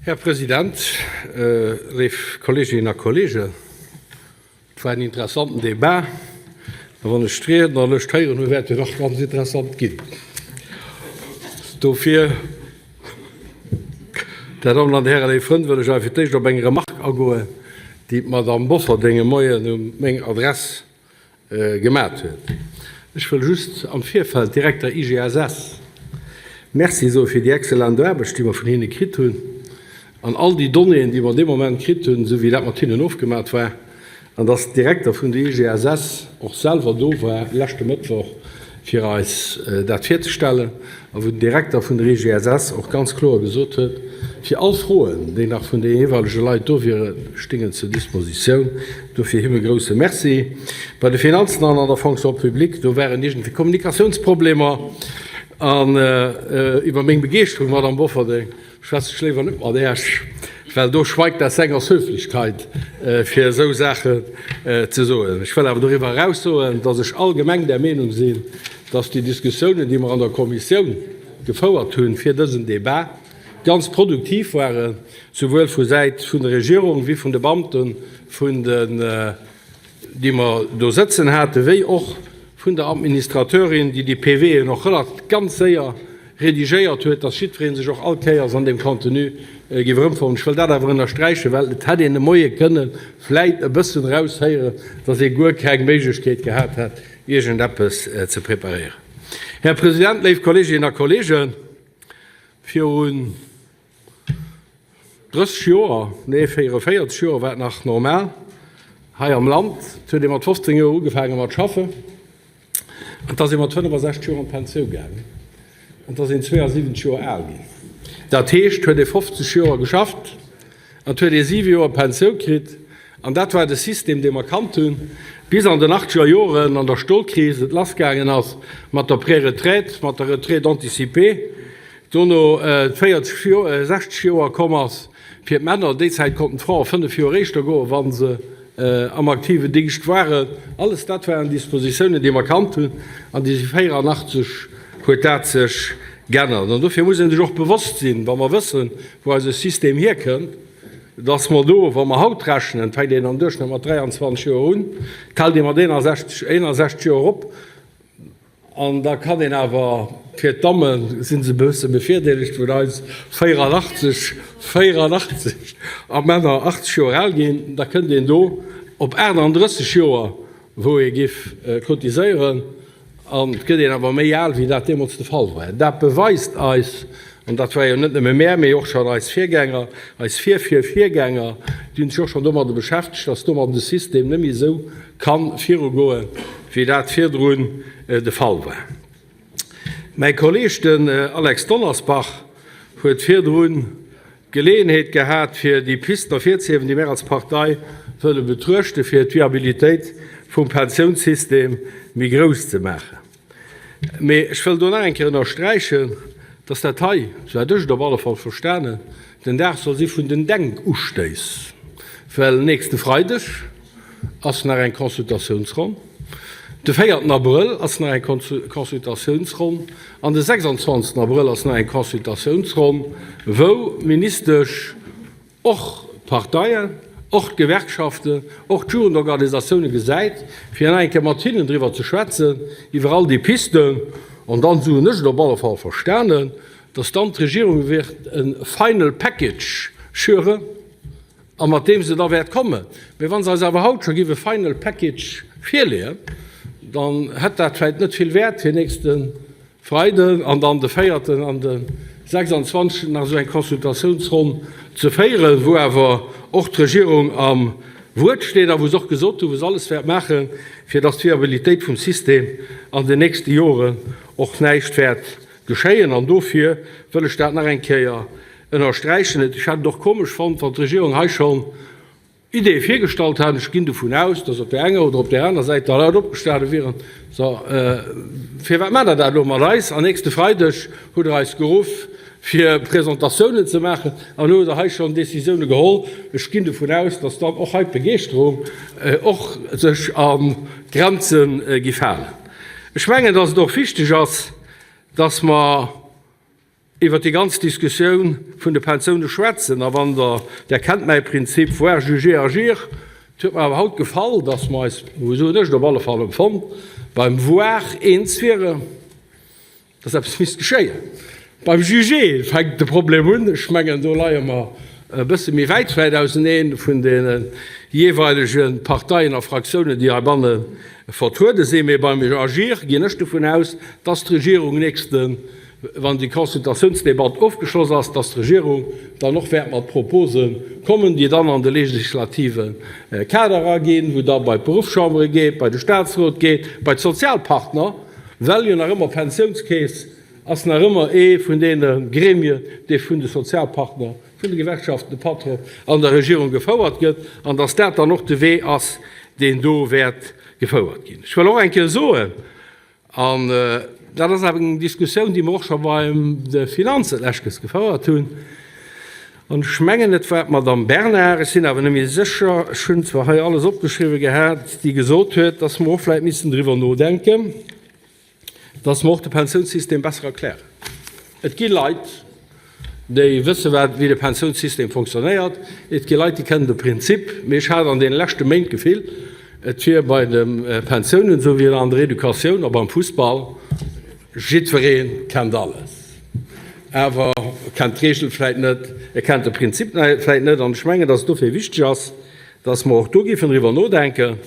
Här President, léif Kolleeginnen a Kolleegen, et war en interessanten Debat. A wann ech d'Riednerlëscht héieren hunn, wäert en och ganz interessant ginn. Dofir, Dir Dammen an Dir Hären, léif Frënn, wëll ech awer fir d'éischt op eng Remarque agoen, déi d'Madamm Bofferding e Moien u meng Adress gemat huet. Ech wëll just am Virfeld direkt der IGSS Merci soe fir déi excellent Aarbecht, déi mer vun hinne kritt hunn an all déi Donnéeën, déi mer dee Moment kritt hunn, esou wéi dat mat hinnen ofgemat war, an dass den Direkter vun der IGSS och selwer do war leschte Mëttwoch, fir eis dat virzestellen, a wou den Direkter vun der IGSS och ganz kloer gesot huet, fir all Froen, déi nach vun de jeeweilege Leit do wieren, stingen zur Dispositioun. Dofir him e grouse Merci. Bei de Finanzen an an der Fonction publique, do waren iergendwéi Kommunikatiounsproblemer. An iwwer meng Begeeschterung, Madame Bofferding, Schwätz ech léiwer net mat Äech, well do schweigt das Sängers Höflichkeit, fir esou Saachen ze soen. Ech wëll awer doriwwer eraus soen, dass ech allgemeng der Meenung sinn, dass déi Diskussiounen, déi mer an der Kommissioun gefouert hunn fir dësen Débat, ganz produktiv waren, souwuel vu Säit vun der Regierung wéi vun de Beamten, vun den, déi mer do sëtzen haten, wéi och vun der Administrateurin, déi déi PVen och relativ ganz séier redigéiert huet, dass jiddweree sech och all Kéiers an deem Contenu géif erëmfannen. Ech wëll dat awer ënnersträichen, well et hätt een de Moie kënne vläit e bëssen eraushéieren, dass ee guer keng Méiglechkeet gehat hätt, iergendeppes ze preparéieren. Här President, léif Kolleeginnen a Kolleegen, virun 30 Joer, nee 44 Joer war et nach normal hei am Land, et huet ee mat 15 Joer ugefaange mat schaffen an et ass ee mat 65 Joer an d'Pensioun gaangen an et ass een 72 Joer al ginn. Dat heescht, huet ee 50 Joer geschafft an et huet ee siwe Joer Pensioun kritt an dat war de System, dee mer kannt hunn, bis an den achtzeger Joren an der Stolkris et lassgaangen ass mat der Préretraite, mat der Retraite anticipée. Dono 40 Joer, 60 Joer komm ass fir d'Männer. Déi Zäit konnten d'Frae 5 Joer éischter goen, wa se am aktiven Dingscht waren. Alles dat waren Dispositiounen, déi mer kannt hunn, an déi si 84 huet dat sech geännert. An dofir muss ee sech och bewosst sinn, wa mer wëssen, wou eise System hierkënnt, dass mer do, wa mer haut rechnen, fänkt een am Duerchschnëtt mat 23 Joer un, telt ee mat 61, 61 Joer op, An da kann een awer, fir d'Damme si se e bësse bevirdeelegt, vun eis 84, 84 a Männer 80 Joer al ginn, da kënnt een do op 38 Joer, wou ee giff cotiséieren. An et gëtt een awer méi al, wéi dat deemools de Fall war. Dat beweist eis, an dat war jo net nëmme mär, mee och schonn eis Virgänger, eis Virvirvirgänger, déi hunn sech och schonn domadde beschäftegt, dass domadden de System net méi esou Kann virugoen, wéi dat virdrun de Fall war. Mäi Kolleeg, den Alex Donnersbach, huet virdrun d'Geleeënheet gehat, fir déi Pisten ervirzehiewen, déi mär als Partei wëlle betruechten, fir d'Viabilitéit vum Pensiounssystem méi grouss ze maachen. Mee ech wëll do nach eng Kéier ënnersträichen, dass dat hei, sou hat ech et op alle Fall verstanen, den Dag soll si vun den Denkustéiss, well nächste Freideg ass nach eng Consultatiounsronn, de véierten Abrëll ass nach eng Consultatiounsronn an de 26. Abrëll ass nach eng Consultatiounsronn, wou d'Ministesch, och d'Parteien, och d'Gewerkschaften, och d'Jugendorganisatioune gesäit, fir nach eng Kéier mat hinnen driwwer ze schwätzen, iwwer all déi Pisten. An dann, esou hunn ech et op alle Fall verstanen, dass dann d'Regierung wäert e final package schüren a mat deem se da wäert kommen. Mee wa se eis awer haut scho giff e final package virleeën, dann hätt dat vläicht net vill Wäert fir nächste Freiden an dann de véierten an de 26. Nach esou eng Consultatiounsronn ze féieren, wou awer och d'Regierung am Wuert steet a wou se och gesot hu wou se alles wäert maachen, fir datt d'Viabilitéit vum System an den nächste Joren och näischt wäert geschéien. An dofir wëll ech dat nach eng Kéier ënnersträichen. Ech hätt et och komesch fonnt, wann d'Regierung hei schonn Ideeë virgestallt haten. Ech ginn dovun aus, datt op där enger oder op där aner Säit da Leit opgestane wieren, So, firwat maacht Der dat elo mat eis? An nächste Freideg hutt Der eis geruff, fir Presentatiounen ze maachen, an elo hutt Der hei schonn Décisioune geholl. Ech ginn dovun aus, datt dann och hei d'Begeeschterung och sech a Grenze géif halen. Ech mengen, datt et och wichteg ass, datt mer. Iwwert déi ganz Diskussioun vun de Pensioune schwätzen. A wann Der, Der kennt mäi Prinzip, voir, juger, agir, et huet mer awer haut gefall, dass mer eis, esou hunn ech et op alle Fall empfonnt, beim voir eens wieren, dass eppes misst geschéien. Beim juger fänkt de Problem un. Ech mengen, do leie mer e bësse méi wäit vläicht auseneen vun de jeeweilege Parteien a Fraktiounen, déi heibanne vertruede sinn. Mee beim agir ginn ech dovun aus, dass d'Regierung nächste wann déi Consultatiounsdebatt ofgeschloss ass, dass d'Regierung dann och wäert mat Propose kommen, déi dann an de legislative Kader eraginn, wou da bei d'Beruffschambere geet, bei de Statsrot geet, bei d'Sozialpartner, well jo nach ëmmer d'Pensiounskeess ass nach ëmmer ee vun deene Gremien, dee vun de Sozialpartner, vun de Gewerkschaften, de Patron an der Regierung gefouert gëtt, an dass dat dann och de Wee ass, deen do wäert gefouert ginn. Ech wëll och eng Kéier soen, An dat ass awer eng Diskussioun, déi mer och scho bei de Finanzen d'lescht gefouert hunn. An ech mengen, et war d'Madamm Bernard, ech sinn awer net méi sécher, ech hunn zwar hei alles opgeschriwwen gehat, déi gesot huet, dass mer och vläicht missten driwwer nodenken, dass mer och de Pensiounssystem besser erklären. Et gi Leit, déi wësse wat, wéi de Pensiounssystem fonctionnéiert. Et gi Leit, déi kennen de Prinzip. Mee ech hat an deene leschte Méint d'Gefill, et wier bei de Pensiounen esou wéi an der Educatioun a beim Fussball, jiddweree kennt alles, awer e kennt d'Reegel vläit net, e kennt de Prinzip vläit net. An ech mengen, datt et dofir wichteg ass, dass mer och do géifen driwwer nodenken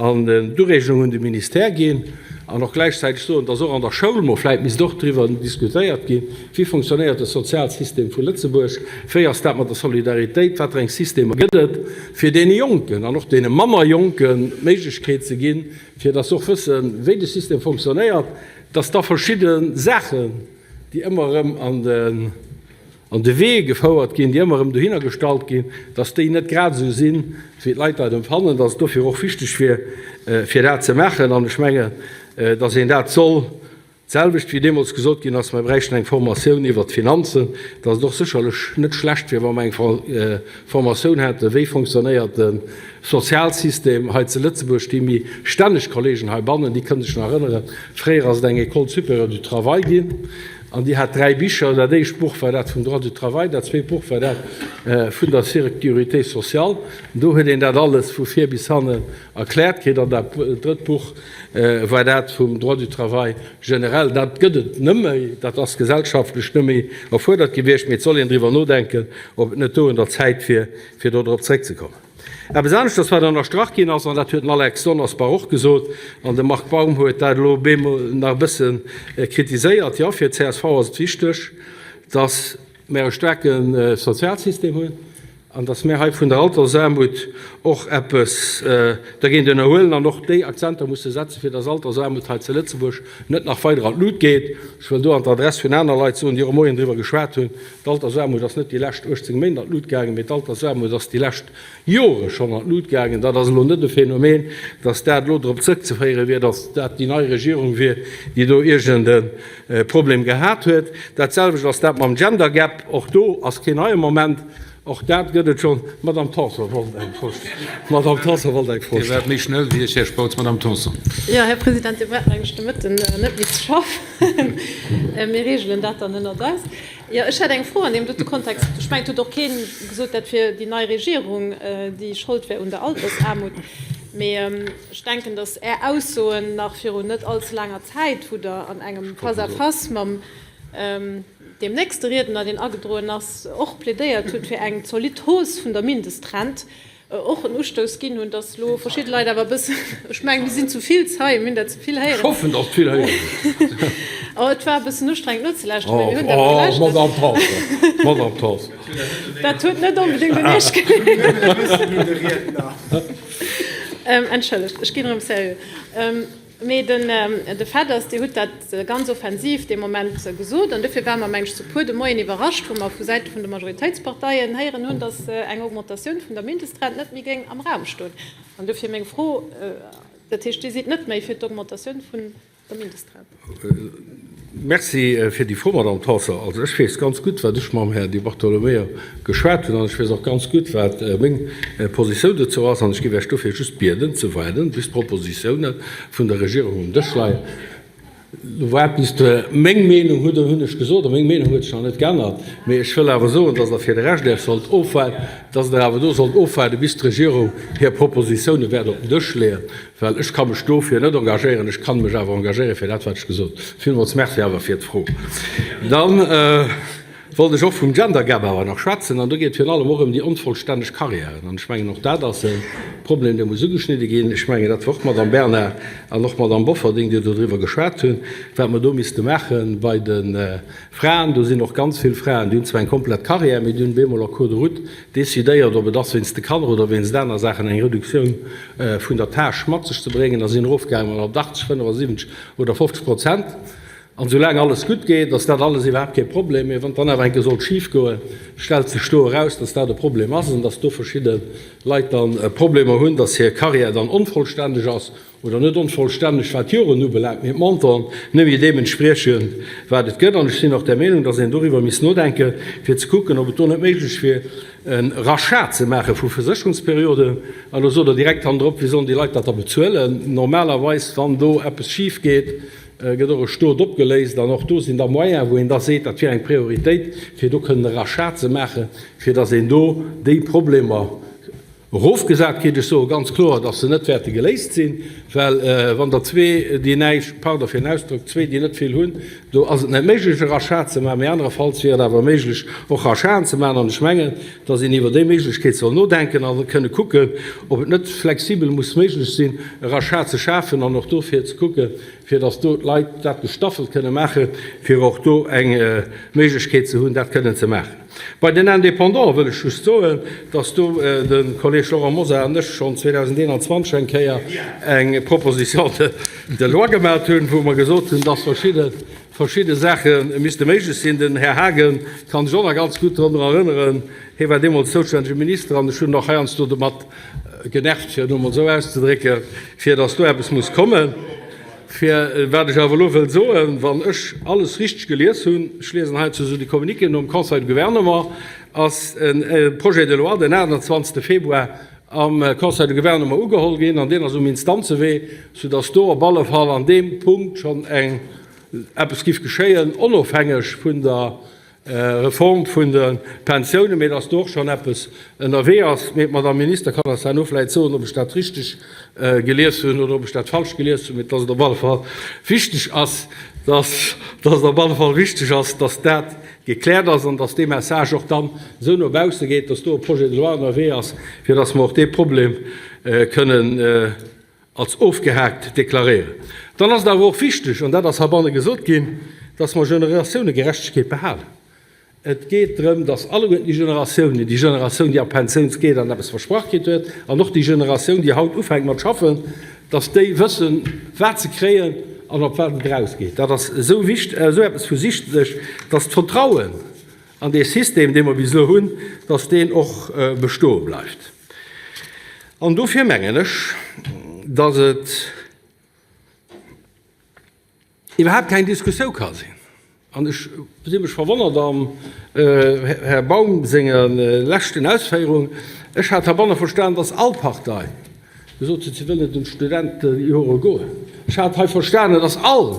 an d'Ureegung un de Ministère ginn an och gläichzäiteg soen, dass och an der Schoul mol vläicht misst och driwwer diskutéiert ginn, wéi fonctionnéiert de Sozialsystem vu Lëtzebuerg, wéi ass dat mat der Solidaritéit, wat fir eng Systemer gëtt et, fir deene Jonken an och deene manner Jonken d'Méiglechkeet ze ginn, fir dass se och wëssen, wéi de System fonctionnéiert, dass da verschidde Saachen, déi ëmmer erëm an de. an de Wee gefouert ginn, déi ëmmer erëm dohinner gestallt ginn, dass déi net grad esou sinn, wéi d'Leit dat empfannen, dass et dofir och wichteg wier, fir dat ze maachen. An ech mengen, dass een dat soll, d'selwecht wéi deemools gesot ginn ass, mer bräichten eng Formatioun iwwert d'Finanzen, dass et och sécherlech net schlecht wier, wa mer eng Formatioun hätten, wéi fonctionnéiert de Sozialsystem hei zu Lëtzebuerg. Déi méi stänneg Kollegen heibannen, déi kënnen sech nach erënneren, fréier ass et eng École supérieure du travail ginn, An déi hat 3 Bicher. Dat éischt Buch war dat vum Droit du travail, dat zweet Buch war dat vun der Sécurité sociale. Do huet een dat alles vu vir bis hannen erkläert kritt. An dat drëtt Buch war dat vum Droit du travail generell. Dat gëtt et net méi, dat ass gesellschaftlech net méi erfuerdert gewiescht. Mee et soll een driwwer nodenken, ob et net do un der Zäit wier, fir do drop zréckzekommen. Eppes aneschters, wat ënnerstrach ginn ass, an dat huet den Alex Donnersbach och gesot, an de Marc Baum huet dat elo bemol nach e bësse kritiséiert, Jo, fir d'CSV ass et wichteg, dass mer e staarke Sozialsystem hunn an dass mer hei vun der Altersaarmut och eppes dergéint ënnerhuelen an och déi Akzenter musse setzen, fir dass Altersaarmut hei zu Lëtzebuerg net nach weider an d'Lut geet. Ech wëll do an d'Adress vun aner Leit soen, déi och e Moien driwwer geschwat hunn, D'Altersaarmut ass net déi lescht 18 Méint an d'Lut gaangen, mee d'Altersaarmut ass déi lescht Jore schonn an d'Lut gaangen. Dat ass elo net e Phänomen, dass dat elo drop zrëckzeféiere wier, dass dat déi nei Regierung wier, déi do iergend e Problem gehat huet. Dat selwecht ass dat mam Gender Gap. Och do ass keen neie Moment. Och dat gëtt et schonn. D'Madame Tanson wollt eng Fro stellen. D'Madame Tanson wollt eng Fro Dir waart méi schnell wéi ech, Här Spautz. Madame Tanson. Jo, Här President, Dir braucht mengen ech de Mëtten net méi ze schaffen. Mir reegelen dat dann ënnert eis. Jo, ech hätt eng Fro an deem dote Kontext. Ech mengen, et huet och kee gesot, dat wier déi nei Regierung, déi Schold wär un der Altersaarmut. Mee ech denken, datt Är Aussoen nach virun net allze laanger Zäit, wou Der an engem Face-à-face mam deem nächste Riedner, deen agedroen ass, och plädéiert hutt fir eng zolidd Hausse vun der Mindestrent, och en Ustouss ginn hunn, dass elo verschidde Leit awer e bëssen, ech mengen, mir sinn zu vill hei, mir hunn dat ze vill héieren. Ech hoffen, dass vill héieren hunn. Oh, et war e bëssen ustrengend nozelauschteren, mä mir hunn dat gelauschtert. Oh, Madame Tanson, Madame Tanson. Dat huet net onbedéngt un Iech geleeën. Entschëllegt, ech ginn erëm seriö. Mee de Fait ass, Dir hutt dat ganz offensiv dee Moment gesot, an dofir ware mer, meng ech, zu puer de Moien iwwerrascht, wou mer vu Säite vun de Majoritéitsparteien héieren hunn, datt eng Augmentatioun vun der Mindestrent net méi géing am Raum stoen. An dofir meng Fro, Dat heescht, Dir sidd net méi fir d'Augmentatioun vun der Mindestrent? Merci fir déi Fro, Madame Tanson. Also ech weess ganz gutt, wat ech mam Här Di Bartolomeo geschwat hunn, an ech weess och ganz gutt, wat meng Positioun dozou ass. An ech géif Iech dofir just bieden, ze waarden, bis d'Propositiounen vun der Regierung um Dësch leien. Wat bis de meng Meenung hutt, hunn ech gesot, a meng Meenung huet sech nach net geännert, mee ech wëll awer soen, dass Der fir de Rescht Iech sollt ofwaarden, dass Der awer do sollt ofwaarden, bis d'Regierung hir Propositione wäert op den Dësch leeën, well ech ka mech dofir net engagéieren. Ech kann mech awer engagéiere fir dat, wat ech gesot hunn. Villmools Merci awer fir d'Fro. Dann. Wollt ech och vum Gender Gap awer nach schwätzen, an do geet et virun allem och ëm déi onvollstänneg Karriären. An ech mengen, och dat ass e Problem, dee muss ugeschnidde ginn. Ech mengen, dat war och d'Madame Bernard an och d'Madame Bofferding, déi dodriwwer geschwat hunn, wat mer do misste maache bei de Fraen. Do sinn och ganz vill Fraen, déi hunn zwar eng komplett Karriär, mee déi hunn bemol en cours de route decidéiert, ob et ass wéinst de Kanner oder wéinst aner Saachen, eng Reduktioun vun der Tâche mat sech ze bréngen a sinn erofgaangen op 80, 75 oder 50 Prozent. An soulaang alles gutt geet, ass dat alles iwwerhaapt kee Problem. Mee wann et dann awer eng Kéier sollt schif goen, stellt sech do eraus, dass dat e Problem ass an dass do verschidde Leit dann Problemer hunn, dass hir Carrière dann onvollständeg ass oder net onvollständeg, wat d'Joren ubelaangt, mee d'Montanten net méi deem entspriechen, wat et gëtt. An ech sinn och der Meenung, dass een doriwwer misst nodenken, fir ze kucken, ob et do net méiglech wier, e Rachat ze maache vu Versécherungsperioden. An do sot Der direkt hannendrop, Wéi sollen déi Leit dat da bezuelen? Normalerweis, wann do eppes schifgeet, gëtt och e Stot opgeléist an och do sinn da Moyenen, wou een da seet, dat wier eng Prioritéit, fir do kënnen e Rachat ze maachen, fir datt een do déi Problemer erofgesat kritt. Ech soe ganz kloer, datt se net wäerte geléist sinn, well wann der zwee, déi näischt, pardon fir den Ausdrock, zwee, déi net vill hunn, do ass et net méiglech e Rachat ze maachen, mee anerefalls wier et awer méiglech och Rachaten ze maachen. An ech mengen, datt een iwwer déi Méiglechkeet soll nodenken a kënne kucken, ob et net flexibel muss méiglech sinn, e Rachat ze schafen an och dofir ze kucken, fir datt do d'Leit dat gestaffelt kënne maachen, fir och do eng Méiglechkeet ze hunn, dat kënnen ze maachen. Bei den Indépendants wëll ech just soen, datt do de Kolleg Laurent Mosar an ech schonn 2021 eng Kéier eng Proposition de loi gemat hunn, wou mer gesot hunn, datt verschidde Verschidde Saache misste méiglech sinn. Den Här Haagen kann sech och nach ganz gutt drun erënneren, hie war deemools zoustännege Minister an ech hunn en och heiansdo domat genervt, fir et elo emol esou auszedrécken, fir datt do eppes muss kommen. Fir wat ech awer elo wëll soen, Wann ech alles richteg gelies hunn, ech liesen heizou esou déi Communiquéen nom Conseil de Gouvernement, ass e Projet de loi den 28. Februar am Conseil de Gouvernement ugeholl ginn an deen ass um Instanzewee, soudatt do op alle Fall an deem Punkt schonn eng eppes giff geschéien, onofhängeg vun der Reform vun de Pensiounen, mee dass do och schonn eppes ënnerwee ass. Mee d'Madame Minister kann eis herno vläicht soen, ob ech dat richteg gelies hunn oder ob ech dat falsch gelies hunn, mee dass et op alle Fall wichteg ass, dass, dass et op alle Fall wichteg ass, dass dat gekläert ass an dass dee Message och dann esou no bausse geet, dass do e Projet de loi ënnerwee ass, fir dass mer och dee Problem kënnen als ofgehaakt deklaréieren. Dann ass et awer och wichteg, an dat ass heibanne gesot ginn, dass mer Generatiounegerechtegkeet behalen. Et geet drëm, dass alleguerten déi Generatiounen, déi Generatioun, déi a Pensioun geet an eppes versprach kritt huet, an och déi Generatioun, déi haut ufänkt mat schaffen, dass déi wëssen, wat se kréien an op wat et erausgeet. Dat ass esou wichteg, esou eppes vu sichtlech, dass d'Vertrauen an dee System, dee mer bis elo hunn, dass deen och bestoe bleift. An dofir mengen ech, dass et iwwerhaapt keng Diskussioun ka sinn, an ech si mech verwonnert am Här Baum senge leschten Ausféierungen, ech hat heibanne verstan, dass all Partei gesot huet, si wëll net un d'Studentejore goen. Ech hat hei verstanen, dass all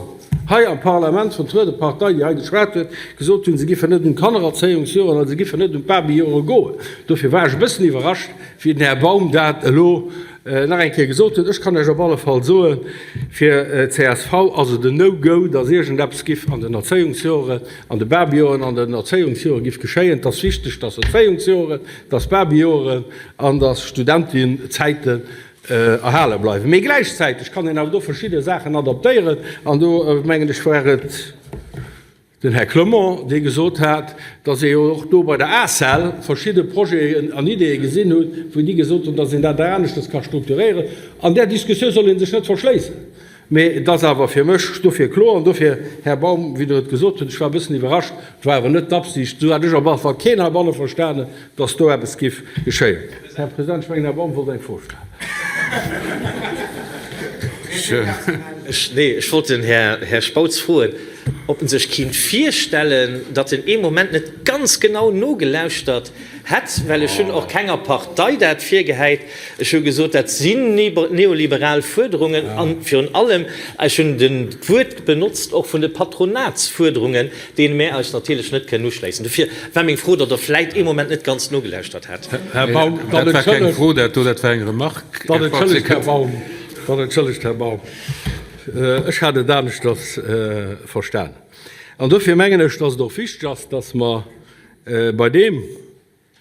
hei am Parlament vertruede Partei, déi hei geschwat huet, gesot hunn, se giffen net un d'Kannererzéiungsjoren an se giffen net un d'Babyjore goen. Dofir war ech e bëssen iwwerrascht, wéi den Här Baum dat elo nach eng Kéier gesot huet. Ech kann Iech op alle Fall soen, fir csv ass et en No-Go, dass iergendeppes giff an den Erzéiungsjoren, an de Babyjoren, an den Erzéiungsjore giff geschéien. Et ass wichteg, dass Erzéiungsjoren, dass Babyjoren an dass Studentenzäiten erhale bleiwen. Mee gläichzäiteg kann een awer do verschidde Saachen adaptéieren an do, mengen ech, war et den Här Clement, dee gesot hat, dass ee jo och do bei der ACEL verschidde Projeten an Ideeë gesinn huet, wou déi gesot hunn, dass een dat aneschters ka strukturéieren. An där Diskussioun soll ee sech net verschléissen. Mee et ass awer fir mech dofir kloer, an dofir, Här Baum, wéi Der et gesot hutt, ech war e bëssen iwwerrascht, et war awer net d'Absicht, esou hat ech op alle Fall keen heibanne verstanen, dass do eppes giff geschéien. Här President, ech mengen, Här Baum wollt eng Fro stellen. Nee, ech wollt den Här Spautz froen. ob en sech kinnt virstellen, datt en ee Moment net ganz genau nogelauschtert hätt, well ech hunn och kenger Partei dat virgehäit. Ech hu gesot, dat sinn neoliberal Fuerderungen a virun allem, ech hunn d'Wuert benotzt och vun de Patronatsfuerderungen, deene mär eis natierlech net kënnen uschléissen. Dofir war meng Fro, datt Der vläit ee Moment net ganz nogelauschtert hat. Här Baum, Dat war keng Fro, dat do, dat war eng Remarque. Dann entschëllegt, Här Baum. Dann entschëllegt, Här Baum. Ech hat et aneschters verstan. An dofir mengen ech, dass et och wichteg ass, dass mer bei deem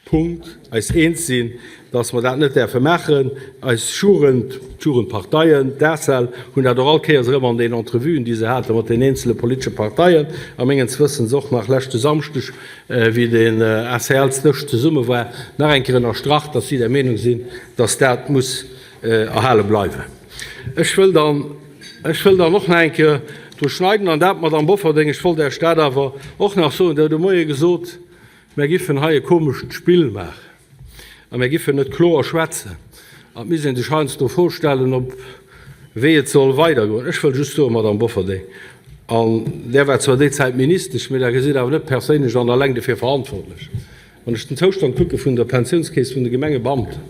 Punkt eis eens sinn, dass mer dat net däerfe maachen. Eis Jugend, d'Jugendparteien, d'ACEL hunn dat och all Kéiers erëm an den Entrevuen, déi se hate mat den eenzele politesche Parteien, a mengens Wëssens och nach leschte Samschdeg, wéi den ACELsdësch zesumme war, nach eng Kéier ënnerstrach, dass si der Meenung sinn, dass dat muss erhale bleiwen. Ech wëll dann, ech wëll dann och nach eng Kéier dru schneiden, an dat, Madamm Bofferding, ech wollt Iech dat awer och nach soen, Dir hutt de Moie gesot, Mär giffen hei e komescht Spill maachen a mär giffen net kloer schwätzen an et misst ee sech heiansdo Fro stellen, ob wéi et soll weidergoen. Ech wëll just soen, Madamm Bofferding, an Där waart zwar déi Zäit Ministesch, mee Der gesitt awer net perséinlech an alleng dofir verantwortlech, wann ech den Zoustand kucke vun der Pensiounskeess vun de Gemengebeamten,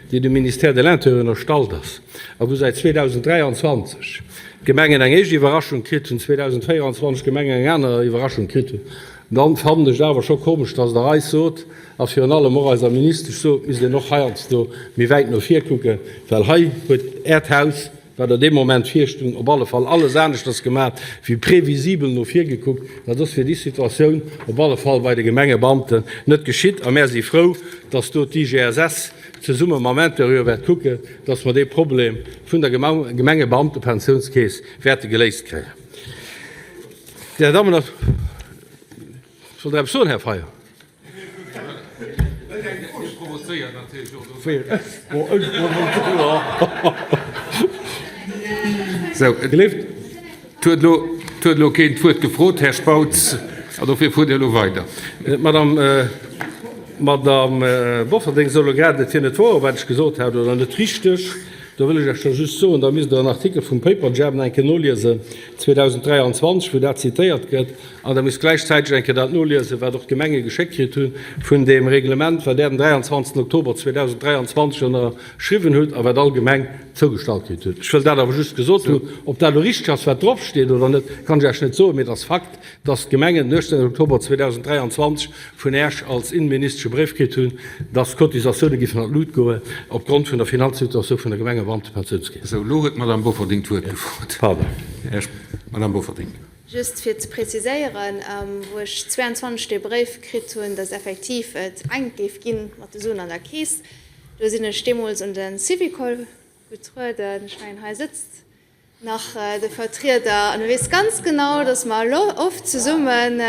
déi dem Ministère de l'Intérieur ënnerstallt ass a wou säit 2023 d'Gemengen eng éischt Iwwerraschung kritt hunn, 2024 d'Gemengen eng aner Iwwerraschung kritt hunn, Dann fannen ech et awer scho komesch, dass Der eis sot, a virun allem och eiser Ministesch sot, et misst een och heiansdo méi wäit no vir kucken, well hei huet Äert Haus, wat Der dee Moment virstung, op alle Fall alles aneschters gemaach wéi previsibel no vir gekuckt. Dat ass fir déi Situatioun op alle Fall bei de Gemengebeamten net geschitt. A mär si frou, dass do d'IGSS zesumme mam Interieur wäert kucken, dass mer dee Problem vun der Gemengebeamtepensiounskeess wäerte geléist kréien. Dir Dammen an. Sollt Der eppes soen, Här Feyer? Sou, et huet elo keen d'Wuert gefrot, Här Spautz, an dofir fuert Dir elo weider. D'Madame Bofferding sot elo grad, et wier net wouer, wat ech gesot hat, oder net richteg. Do wëll ech Iech da just soen, da misst Der en Artikel vum Paperjam nach eng Kéier noliesen, 2023, wou dat zitéiert gëtt, an Der misst gläichzäiteg eng Kéier dat noliesen, wat och d'Gemenge geschéckt kritt hu vun deem Reglement, wat Der den 23. Oktober 2023 ënnerschriwwen hutt a wat all Gemeng zougestallt kritt huet. Ech wëll dat awer just gesot hunn. Ob dat elo richteg ass, wat dropsteet oder net, kann ech Iech net soen, mee et ass Fakt, dass d'Gemengen den 18 Oktober 2023 vun Äech als Innenministesch e Bréif kritt hunn, dass d'Cotisatioune giffen an d'Lut goen opgrond vun der Finanzsituatioun vun der Gemengebeamtepensiounskeess. Sou, elo huet d'Madame Bofferding d'Wuert gefrot. Pardon. Madame Bofferding. Just fir ze preziséieren, wou ech 22 dee Bréif kritt hunn, dass effektiv et enk géif gi mat de Suen an der Keess, do sinn ech deemools un de Syvicol getrueden. Ech mengen, hei sëtzt Nach de Vertrieder, an e weess ganz genau, dass mer elo oft zesummen,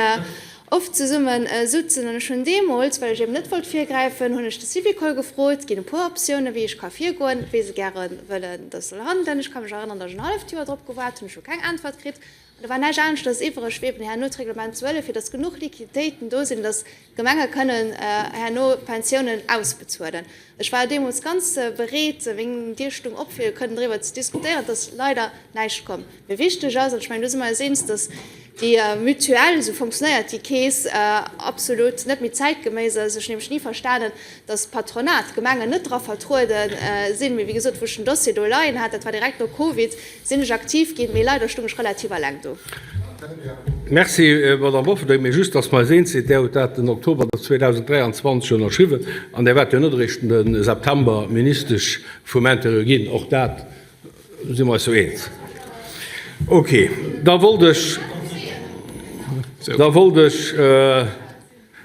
oft zesumme sutzen. An ech hunn deemools, well ech eben net wollt virgräifen, hunn ech de Syvicol gefrot, et ginn e puer Optiounen, wéi ech ka virgoen, wéi se gäre wëllen, dass soll handelen. Ech ka mech erënneren, dass ech en halleft Joer drop gewaart hunn, ech hu keng Äntwert kritt. An do war näischt aneschters iwwereg, wéi eben herno d'Reglement ze huelen, fir dass genuch Liquiditéiten do sinn, dass d'Gemenge kënnen herno d'Pensiounen ausbezuelen. Ech war deemools ganz bereet, meng Dier stung op, fir kënnen driwwer ze diskutéieren. Et ass leider näischt komm. Mee wichteg ass, an ech mengen, do si mer eis eens, datt déi Mutuelle, esou fonctionnéiert déi Keess, absolut net méi zäitgeméiss ass. Ech hunn nämlech ni verstanen, datt d'Patronat, d'Gemengen net dra vertruede sinn. Mee wéi gesot, wou ech den Dossier do leien hat, dat war direkt no Covid, sinn ech aktiv ginn, mee leider stung ech relativ alleng do. Merci, Madame Bofferding. Mee just, dass mer eis eens sinn, Där hutt dat den Oktober 2023 ënnerschriwwen an Där waart jo net eréischt de September Ministesch vum Interieur ginn. Och dat si mer eis jo eens. Okay, da wollt ech, da wollt ech,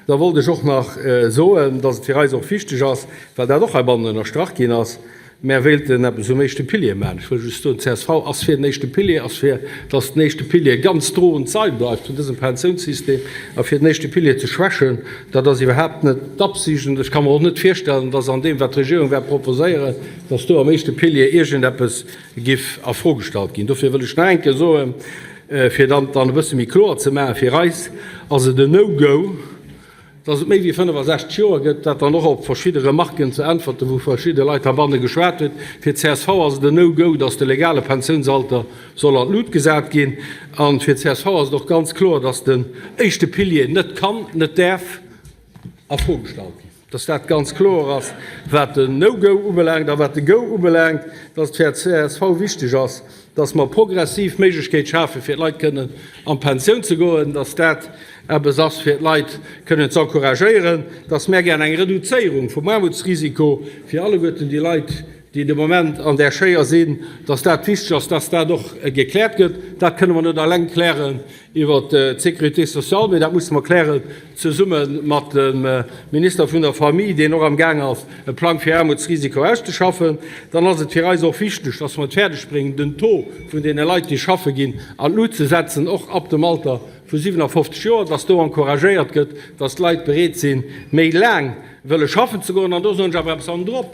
Da wollt ech och nach soen, dass et fir eis och wichteg ass, well dat och heibannen ënnerstrach ginn ass, Mär wéilten eppes um éischte Pilier maachen. Ech wëll just soen, csv ass fir den éischte Pilier, ass fir, dass den éischte Pilier ganz droend Sail bleift vun dësem Pensiounssystem. A fir den éischte Pilier ze schwächen, dat ass iwwerhaapt net d'Absicht. Und ech ka mer och net virstellen, dass an deem, wat d'Regierung wäert proposéieren, dass do am éischte Pilier iergendeppes giff a Fro gestallt ginn. Dofir wëll ech nach eng Kéier soen, fir dat dann e bësse méi kloer ze maachen, fir eis ass et en No-Go. Dass et méi wéi 65 Joer gëtt, dat dann och op verschidde Remarken ze äntwerten, wou verschidde Leit heibanne geschwat hunn. Fir d'CSV ass et en No-Go, dass de legale Pensiounsalter soll an d'Lut gesat ginn. A fir d'CSV ass et och ganz kloer, dass den éischte Pilier net kann, net däerf a Fro gestallt ginn. Dass dat ganz kloer ass, wat den No-Go ubelaangt a wat de Go ubelaangt, dass et fir d'CSV wichteg ass, dass mer progressiv d'Méiglechkeet schafen, fir d'Leit kënnen an d'Pensioun ze goen, dass dat eppes ass, fir d'Leit kënnen ze encouragéieren, dass mär gär eng Reduzéierung vum Aarmutsrisiko fir alleguerten déi Leit, déi de Moment an där Schéier sinn, dass dat wichteg ass, dass dat och gekläert gëtt. Dat kënne mer net eleng klären iwwert d'Sécurité sociale, mee dat musse mer klären zesumme mat dem Minister vun der Famille, deen och amgaang ass, e Plang fir Aarmutsrisiko auszeschaffen. Dann ass et fir eis och wichteg, dass mer et fäerdegbréngen, den Taux vun deene Leit, déi schaffe ginn, an d'Lut ze setzen, och ab dem Alter vu 57 Joer, dass do encouragéiert gëtt, dass d'Leit bereet sinn, méi laang wëlle schaffen ze goen. An do soen ech awer eppes hannendrop,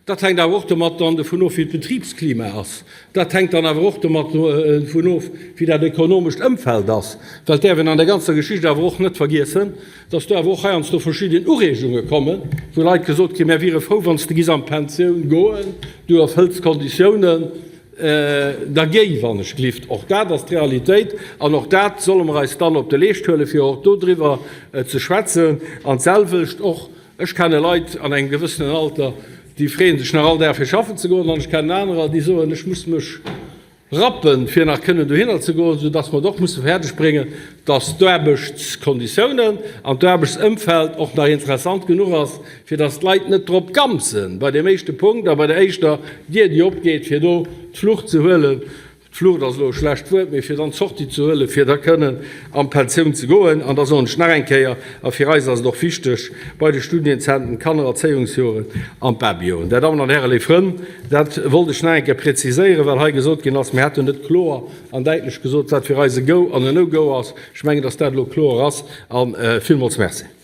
Dat hänkt awer och domat dann dovun of, wéi d'Betribsklima ass. Dat hänkt dann awer och domat dovun of, wéi dat ekonomescht Ëmfeld ass. Well et däerf een an der ganzer Geschicht awer och net vergiessen, dass do awer och heiansdo verschidden Ureegunge kommen, wou Leit gesot kréien, Mär wiere frou, wann s de giss an d'Pensioun goen, du erfëlls d'Konditiounen, da géi, wann ech glift. Och dat ass d'Realitéit an och dat solle mer eis dann op de Leescht huelen, fir och dodriwwer ze schwätzen. An d'selwecht och Ech kenne Leit an engem gewëssenen Alter, déi freeën sech nach all Dag fir schaffen ze goen, an ech kennen anerer, déi soen, ech muss mech rappen, fir nach kënnen dohinner ze goen, soudass mer et och musse fäerdeg bréngen, dass d'Aarbechtskonditiounen an d'Aarbechtsëmfeld och nach interessant genuch ass, fir dass d'Leit net drop gampsen, bei deem éischte Punkt a bei der éischter Dier, déi opgeet, fir do d'Flucht ze huelen. D'Flucht ass elo e schlecht Wuert, mee fir dann d'Sortie ze huelen, fir da kënnen an d'Pensioun ze goen. An da soen ech nach eng Kéier, a fir eis ass et och wichteg, bei de Studienzenten, d'Kannererzéiungsjoren an d'Babyjoren. Där Dammen an Hären, léif Frënn, dat wollt ech nach eng Kéier präziséieren, well hei gesot ginn ass, mir hätten net kloer an däitlech gesot, wat fir eis e Go an en No-Go ass. Ech mengen, dass dat elo kloer ass. A villmools Merci.